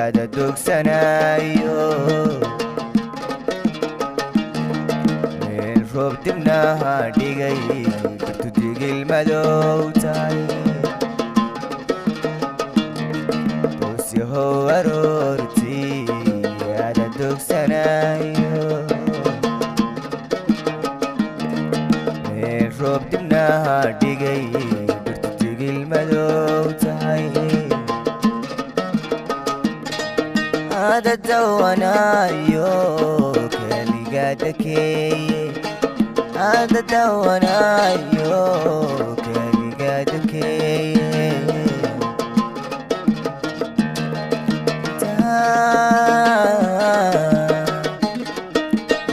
Aada dogsanayo meel roob dibnaha dhigay, dhirtu digil madow tahay. Toosyahow aroortii, aada dogsanayo meel roob dibnaha dhigay, dhirtu digil madow tahay. Aada dawanayo keligaa dakeeye, aada dawanayo keligaa dakeeye.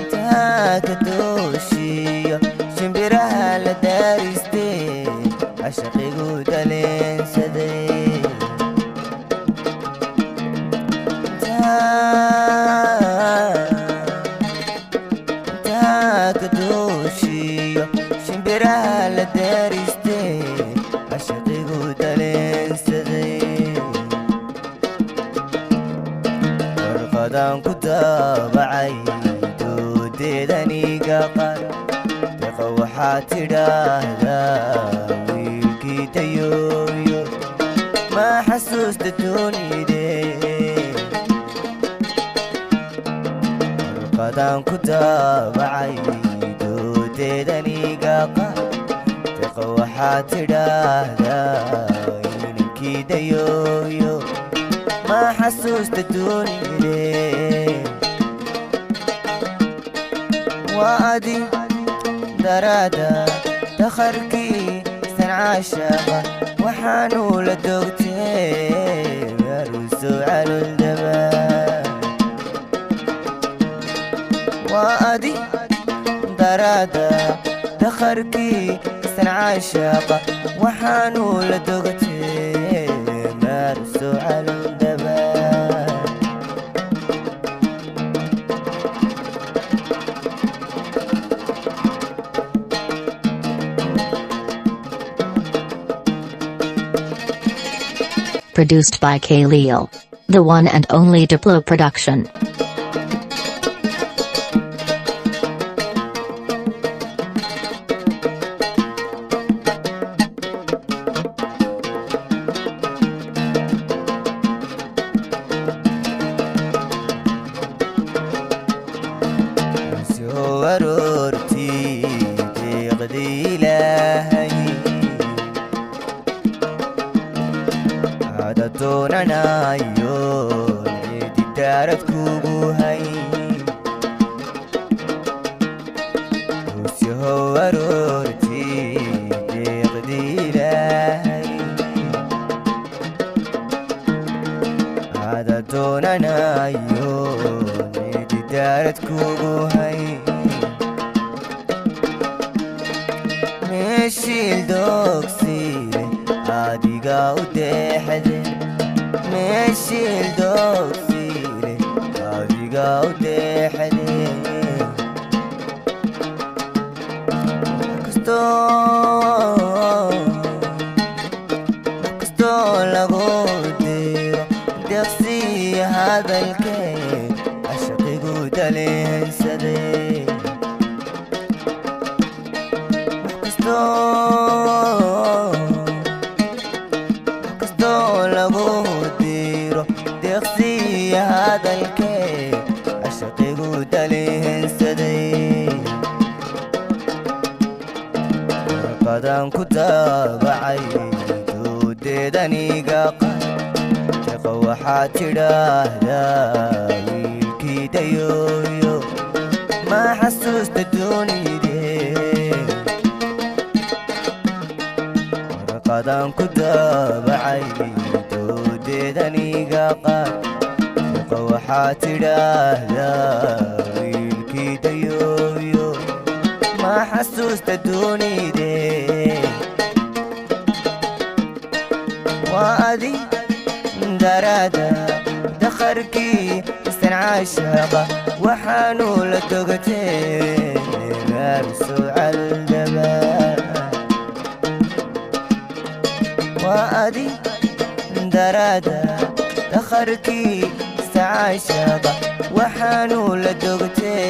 Intaa ka dooshiyo shimbiraha la daaristee, cashaqigu daleensaday. Intaa ka dooshiyo shimbiraha la daaristee, cashaqigu daleensaday. Warqadaan ku daabacay doodeedaniga qar, deqa waxaad tidhaahdaa wiilkii dayooyo ma xasuusta doonide. Warqadaan ku daabacay doodeedaniga qar, deqa waxaad tidhaahdaa inankii dayooyo ma xasuusta doonide. Waa adi daraada dakharkii sancaashaqa, waxaanu la dogtee maruso caloldaba. Waa adi daraada dakharkii sancaashaqa, waxaanu la dogtee maruso caloldaba. Produced by Khalil. The one and only Diplo production. Soo aroortii, deeqdii Ilaahay, ada doonanayo cidi daarad kugu hay. Soo aroortii, deeqdii Ilaahay, ada doonanayo cidi daarad kugu hay. Meeshiil doogsiile adiga u deexde, meeshiil doogsiile adiga u deexde. Wax kastoo lagu diro deeqsiya hadalkee, cashaqigu daleensaday. Wax kastoo lagu diro deeqsiya hadalkee, cashaqigu daleensaday. Warqadaan ku daabacay doodeedaniga qar, deqa waxaad tidhaahdaa wiilkii dayooyo ma xasuusta doonide. Warqadaan ku daabacay doodeedaniga qar, deqa waxaad tidhaahdaa wiilkii dayooyo ma xasuusta doonide. Waa adi daraada dakharkii istancaashaqa, waxaanu la dogatee maarso caldaba. Waa adi daraada Dakharkii sacaashaqa waxaanu la dogtee.